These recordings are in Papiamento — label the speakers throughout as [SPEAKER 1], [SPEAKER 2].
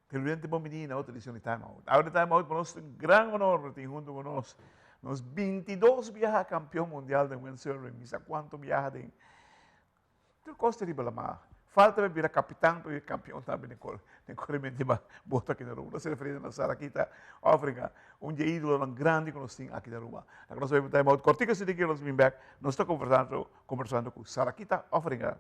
[SPEAKER 1] Televidente bon bini na otro edicion di Time Out. Awe di Time Out pa nos ta un gran honor pa tin hunto cu nos nos 22 biaha campeon mundial den windsurfing. Mi sa cuanto biaha den tur cos ta riba lamar. Falta pa bira capitan pa bira campeon tambe den cor den coremento di boto aki na Aruba. Nos referiendo na Sarakita Offringa, un di e idolonan grandi cu nos tin aki na Aruba. Laga nos bai pa Time Out. Cortico asina ki nos bin bek nos ta conversando conversando cu Sarakita Offringa.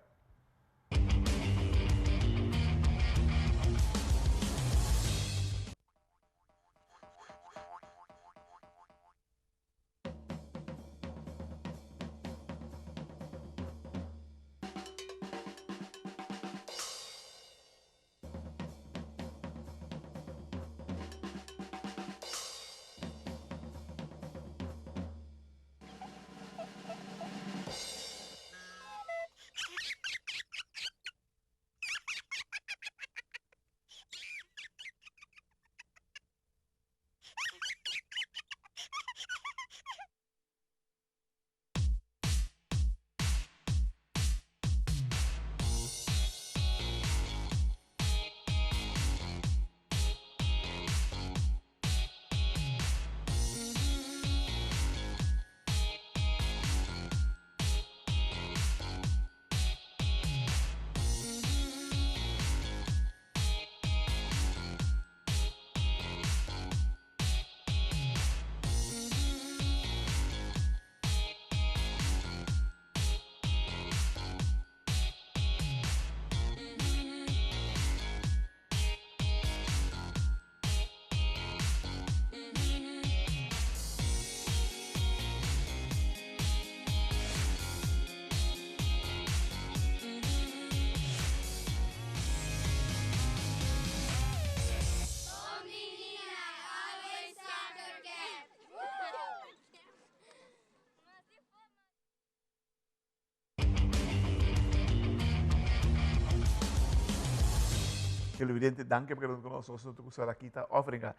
[SPEAKER 1] Televidente, danki pa keda ku nos. Nos ta ku Sarakita Offringa.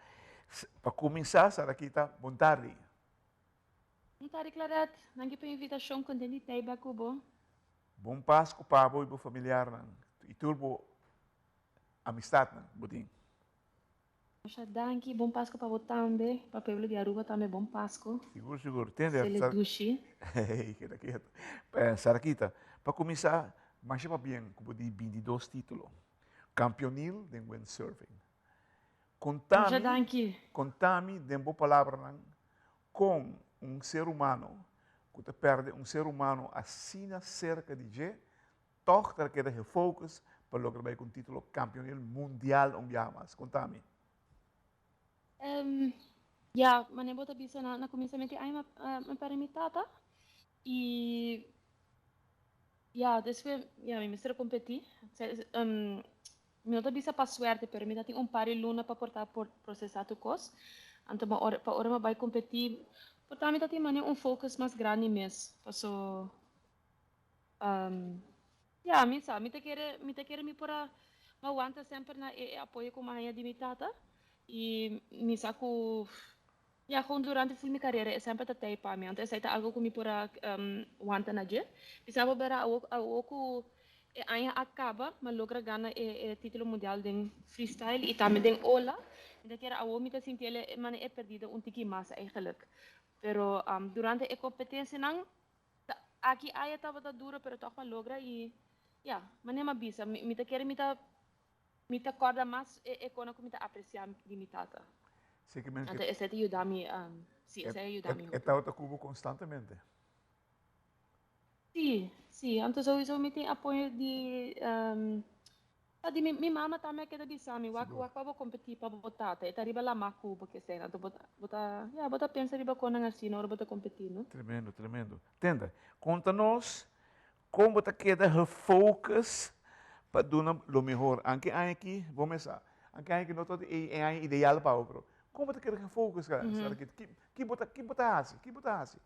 [SPEAKER 1] Pa kuminsá, Sarakita, bon tardi.
[SPEAKER 2] Bon tardi, Claret. Danki pa e invitashon. Kontent di tei bek ku bo.
[SPEAKER 1] Bon Pasku pa bo i bo familiarnan i tur bo amistatnan bo tin.
[SPEAKER 2] Masha danki, bon Pasco pa bo tambe, pa pueblo di Aruba tambe bon Pasco.
[SPEAKER 1] Sigur sigur, tende
[SPEAKER 2] Sele dushi.
[SPEAKER 1] Hey, keda keto. Sarakita, pa kuminsá, masha pabien ku bo di 22 título, kampionil den windsurfing. Konta
[SPEAKER 2] Masha
[SPEAKER 1] mi,
[SPEAKER 2] danki.
[SPEAKER 1] konta mi den bo palabranan kon un ser humano ku ta pèrdè un ser humano asina serka di dje Tog ta keda gefocus pa logra bai ku un titulo kampionil mundial un biaha mas. Konta mi.
[SPEAKER 2] Ya, manera bo ta bisa na kuminsamentu di aña mi pèrdè mi tata i ya despues ya mi mester a kompetí. Mi no ta bisa pa suerte pero mi ta tin un par di luna pa por ta por prosesá tur kos. Anto pa ora pa ora mi a bai kompetí por ta mi ta tin manera un focus mas grandi mes paso. Ya, mi sa, mi ta kere, mi ta kere mi por a wanta semper na e apoyo ku mi a haña di mi tata i mi sa ku ya kon durante ful mi karera e semper ta tei pa mi, anto esei ta algu ku mi por a wanta na dje. Mi sa bo bera awo awo ku e aña a kaba mi a logra gana e e titulo mundial den freestyle i tambe den ola, mi ta kere awo mi ta sinti el e manera e perdida un tiki mas eigenlijk, pero durante e kompetensianan Aki aya tabata duro pero tog pa logra y ya, manera mi a bisa, mi ta kere mi ta mi ta corda mas e e cona cu mi ta aprecia di mi tata. Anto esey ta yuda mi, si esey a yuda mi
[SPEAKER 1] hopi. E tabata cu bo constantemente?
[SPEAKER 2] Si, si, anto souiso mi tin apoyo di Ta di mi, mi mama tambe a keda bisa mi, wak wak pa bo kompetí pa bo tata, e ta riba lamá ku bo ke esei. Anto bo ta, bo ta, ya, bo ta pensa riba konan asina ora bo ta kompetí, no?
[SPEAKER 1] Tremendo, tremendo. Tende, konta nos kon bo ta keda gefocus pa duna lo mehor. Anke aña aki, bo mes sa, anke aña aki no ta e aña ideal pa bo, pero kon bo ta keda gefocus, Sarah-Kit? Ki, ki bo ta, ki bo ta hasi? Ki bo ta hasi?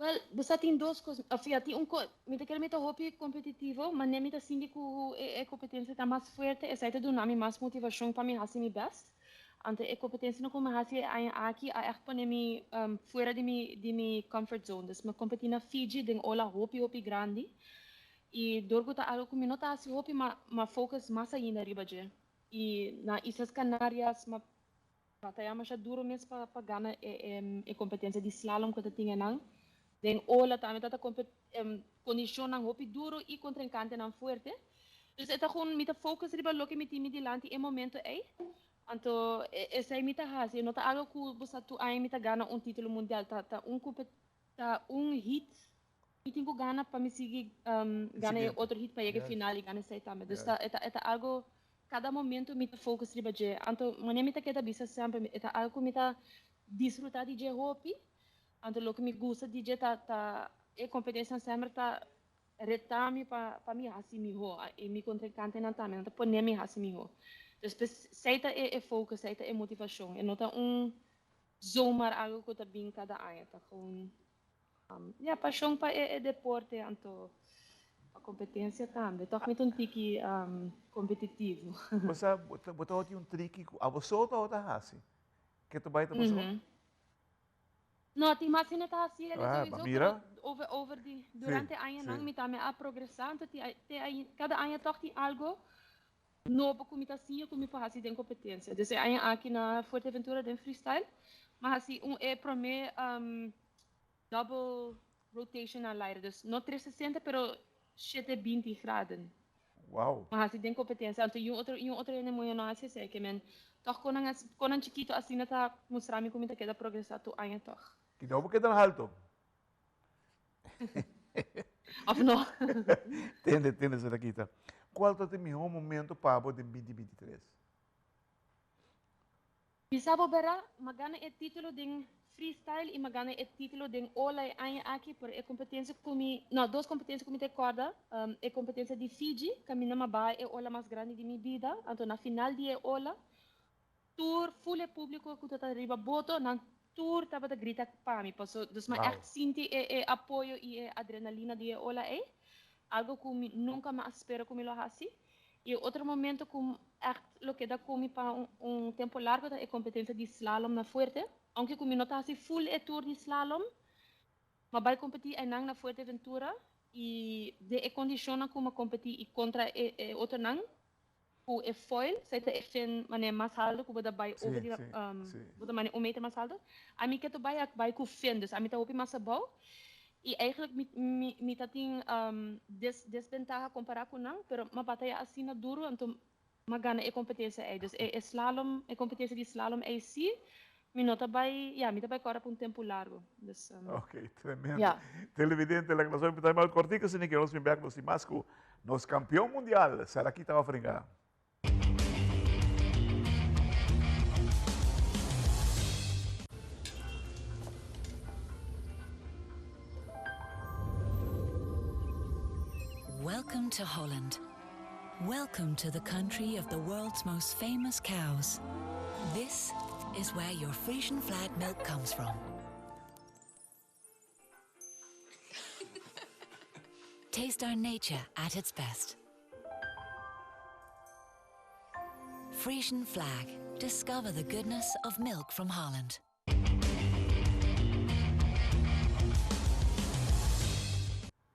[SPEAKER 2] Wel, bo sa tin dos cos, of ja, tin un co, mi ta kere mi ta hopi competitivo, ma ne mi ta sinti cu e e competencia ta mas fuerte, esai ta duna mi mas motivacion pa mi haci mi best. Anto e competencianan cu mi haci e aña aki a echt pone mi fuera di mi di mi comfort zone. Dus mi a competi na Fiji den ola hopi hopi grandi y dor cu ta algo cu mi no ta haci hopi, ma ma focus mas ainda riba dje. I na Islas Canarias m'a bataya masha duro mes pa pa gana e e competencia di slalom cu ta tin enan. Den ola tambe ta ta condicionnan hopi duro y contrincantenan fuerte. Dus e ta gewoon mi ta focus riba loke mi tin mi dilanti e momento ey. Anto esey mi ta haci. E no ta algo cu bo sa tur aña mi ta gana un titulo mundial. Ta ta un ta un heat Mi tin ku gana pa mi sigui gana e otro hit pa yega e final i gana esei tambe. Dus ta e ta e ta algo kada momento mi ta focus riba dje. Anto manera mi ta keda bisa semper e ta algo ku mi ta disfruta di dje hopi. Anto loke mi gusta di dje ta ta e kompetensianan semper ta reta mi pa pa mi hasi miho i mi kontrinkantenan tambe nan ta pone mi hasi miho. Dus p'esei ta e e focus, esei ta e motivashon. E no ta un zomaar algo ku ta bin kada aña, ta gewoon Ya, pashon pa e deporte anto pa competencia tambe. Toch mi ta un tiki competitivo.
[SPEAKER 1] Bo sa, bo ta hoti un triki cu abo so ta hasi? Ke ta bai ta bo so?
[SPEAKER 2] No, tin mas hende ta hasi el sowieso, pero over over di durante añanan mi tambe a progresa, anto tin te cada aña toch tin algo nobo cu mi ta siña cu mi por hasi den competencia. Dus e aña aki na Fuerteventura den freestyle, mi a hasi un e prome double rotation na laire. Dus no 360 pero 720 graden.
[SPEAKER 1] Wow.
[SPEAKER 2] Mi a hasi den competencia. Anto y un otro y un otro hende muher no a hasi esey. Ke men toch con nan con nan chikito asina ta mustra mi cu mi ta keda progresa tur aña toch.
[SPEAKER 1] Kiko bo keda halto?
[SPEAKER 2] Of no?
[SPEAKER 1] Tende, tende, Sarakita. Cual ta e mihó momento pa bo den 2023?
[SPEAKER 2] Bisa bo bera, m'a gana e título den freestyle i m'a gana e título den ola e aña aki, pero e competencia cu mi, no, dos competencia cu mi ta recorda, e competencia di Fiji, caminda m'a baha e ola mas grandi di mi bida, anto na final di e ola, Tur full e publico cu ta ta riba boto nan tur tabata grita pa mi paso dus mi echt sinti e e apoyo y e adrenalina di e ola ey algo cu mi nunca mi a spera cu mi lo haci y e otro momento cu echt lo keda cu mi pa un un tempo largo ta e competencia di slalom na Fuerte aunke cu mi no ta haci full e tour di slalom mi a bay competi eynan na Fuerteventura y den e condicionnan cu mi a competi y contra e e otronan Ku e foil, esei ta e fin manera mas haltu ku bo ta bai over di bo ta manera un meter mas haltu. Ami ke ta bai a bai ku fin, dus ami ta hopi mas abou i eigenlijk mi mi mi ta tin des desbentaha kompará ku nan, pero mi a bataya asina duru anto mi a gana e kompetensia ei. Dus e e slalom e kompetensia di slalom ei sí mi no ta bai ya mi ta bai kòrda pa un tempu largu. Dus
[SPEAKER 1] Ok, tremendo. ya. Televidente, laga nos hopi time out kortiko, asina ke nos bin bek nos tin mas ku Nos campeon mundial, Sarakita Offringa.
[SPEAKER 3] Welcome to Holland. Welcome to the country of the world's most famous cows. This is where your Frisian flag milk comes from. Taste our nature at its best. Frisian flag. Discover the goodness of milk from Holland.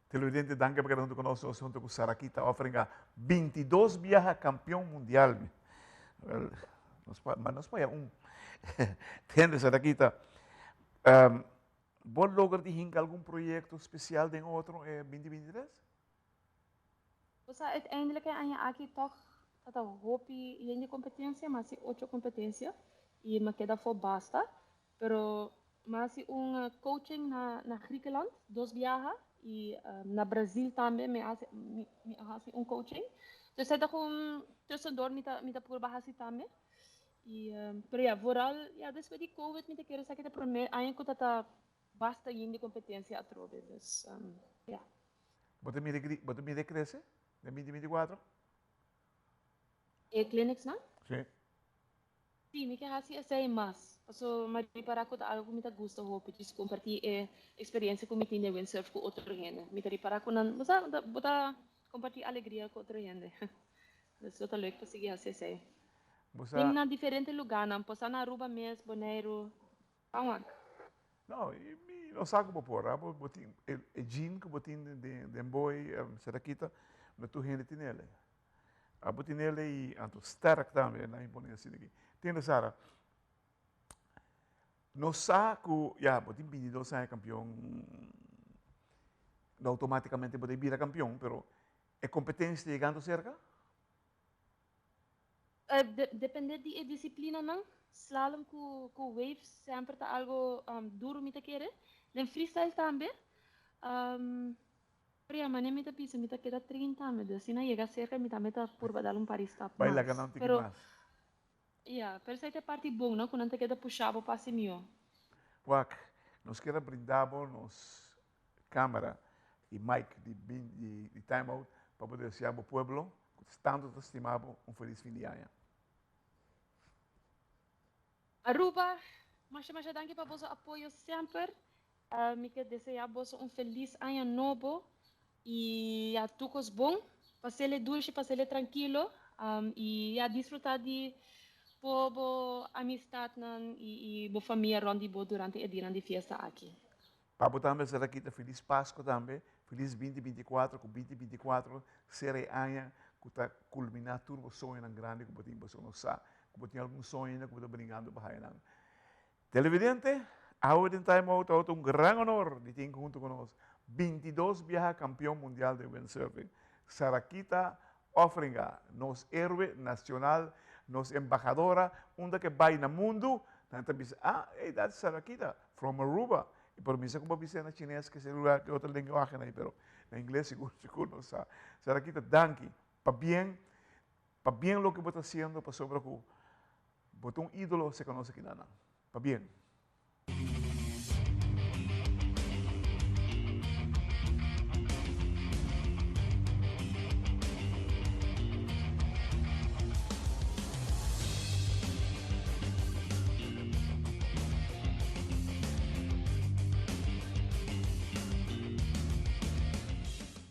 [SPEAKER 1] Televidente, danki pa keda huntu ku nos. Nos huntu ku Sarakita Offringa, 22 biaha kampion mundial. Wel, nos pa, ma nos pa un. Tende, Sarakita. Um, Bo logra di hinka algun proyekto spesial den otro e 2023?
[SPEAKER 2] Bo sa uiteindelijk e aña aki tòg ta ta hopi yen di kompetensia, mi hasi ocho kompetensia i mi a keda afó basta. Pero mi a hasi un coaching na na Griekenland dos biaha i na Brazil tambe mi a hasi mi a hasi un coaching. Dus esei ta kon tussendoor mi ta mi ta purba hasi tambe. I pero ya vooral ya despues di covid mi ta kere esaki ta prome aña ku ta ta basta yin di kompetensia atrobe dus ya.
[SPEAKER 1] Bo ta mira bo ta mira e krese den 2024?
[SPEAKER 2] E clinicsnan?
[SPEAKER 1] Si.
[SPEAKER 2] Si, mi ke hasi esei mas. Paso mi a ripara ku ta algu ku mi ta gusta hopi, djis kompartí e eksperensia ku mi tin den windsurf ku otro hende. Mi ta ripara ku nan, bo sa, bo ta kompartí alegria ku otro hende. Dus lo ta leuk pa sigui hasi esei.
[SPEAKER 1] Bo sa.
[SPEAKER 2] Tin na diferente lugánan, por sa na Aruba mes, Boneiru, Panwak.
[SPEAKER 1] No, i mi no sa ku bo por, bo bo tin e gene ku bo tin den den bo ei, Sarakita, no tur hende tin el. Abo tinele i anto sterk tambe na impone asina aki. Tende Sara, nos sa ku ya bo tin 22 aña kampion, no automaticamente bo ta bira kampion, pero e competencia ta yegando cerca?
[SPEAKER 2] Depende di e disciplinanan. Slalom cu waves semper ta algo duro, mi ta kere. Den freestyle tambe. Pero ya, mane mi ta bisa, mi ta keda train tambe. Dus si nan yega cerca, mi tambe ta purba dal un par di stap
[SPEAKER 1] Bai
[SPEAKER 2] mas.
[SPEAKER 1] Laga nan tiki
[SPEAKER 2] Pero,
[SPEAKER 1] mas.
[SPEAKER 2] Ya, pero esey ta e parti bon, no? Cu nan ta keda pusha bo pa haci mihor.
[SPEAKER 1] Wak, nos kier a brinda bo nos camera y mic di Time Out pa bo desea bo pueblo cu tanto ta stima bo un feliz fin di aña.
[SPEAKER 2] Aruba, masha masha danki pa boso apoyo semper. Mi ke desea boso un feliz aña nobo y ya, tur cos bon. Pasele dushi, pasele trankilo y ya, disfruta di bo amistadnan y bo famia rond di bo durante e dianan di fiesta aki.
[SPEAKER 1] Pa bo tambe, Sarakita, feliz Pasco tambe, feliz 2024, cu 2024 ser e aña cu ta culmina tur bo soñonan grandi cu bo tin, pasobra nos sa cu bo tin algun soño ainda cu bo ta bringando pa haya nan. Televidente, awe den Time Out ta un gran honor di tin hunto cu nos 22 biaha campeon mundial di windsurfing, Sarakita Offringa, nos héroe nacional, nos embahadora, unda cu bay na mundo, nan ta bisa: "Ah, hey, that's Sarakita from Aruba." Y por misa como bisa na chines, cu celular, cu otro lenguaje na, pero na ingles sigur, sigur no sa. Sarakita, danki. Pa bien loke bo ta haciendo, pasobra cu bo ta un idolo, se conoce aki nan. Pa bien.